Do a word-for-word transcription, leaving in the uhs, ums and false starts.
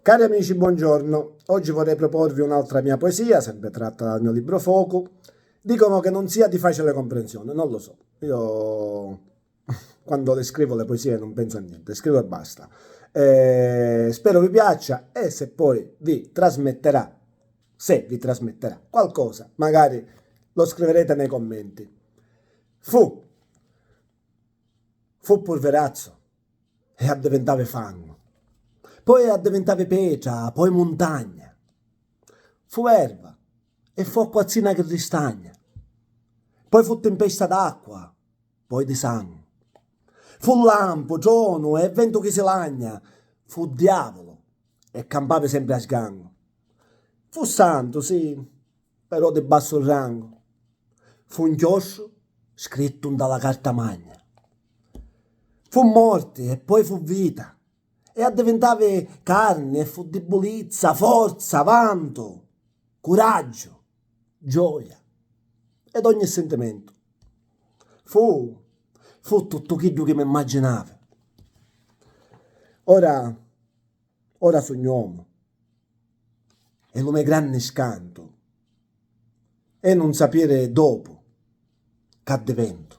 Cari amici, buongiorno. Oggi vorrei proporvi un'altra mia poesia, sempre tratta dal mio libro Focu. Dicono che non sia di facile comprensione, non lo so. Io quando le scrivo le poesie non penso a niente, scrivo e basta. Eh, spero vi piaccia e se poi vi trasmetterà, se vi trasmetterà qualcosa, magari lo scriverete nei commenti. Fu, fu purverazzo e addiventavi fangu. Poi addiventavi petra, poi muntagna. Fu erva e fu acquazzina chi ristagna. Poi fu timpesta d'acqua, poi di sangu. Fu lampu, tronu e ventu chi si lagna. Fu diavulu e campavi sempri a sgangu. Fu santu, sì, però di bassu rangu. Fu nchiostru scrittu nta la carta magna. Fu morti e poi fu vita, e addivintavi carni e fu dibulizza, forza, vantu, curaggiu, gioia ed ogni sintimentu. Fu, fu tuttu chiddu chi m'immaginavi. Ora, ora sugnu omu e lu me granni scantu è nun sapiri dopu c'addiventu.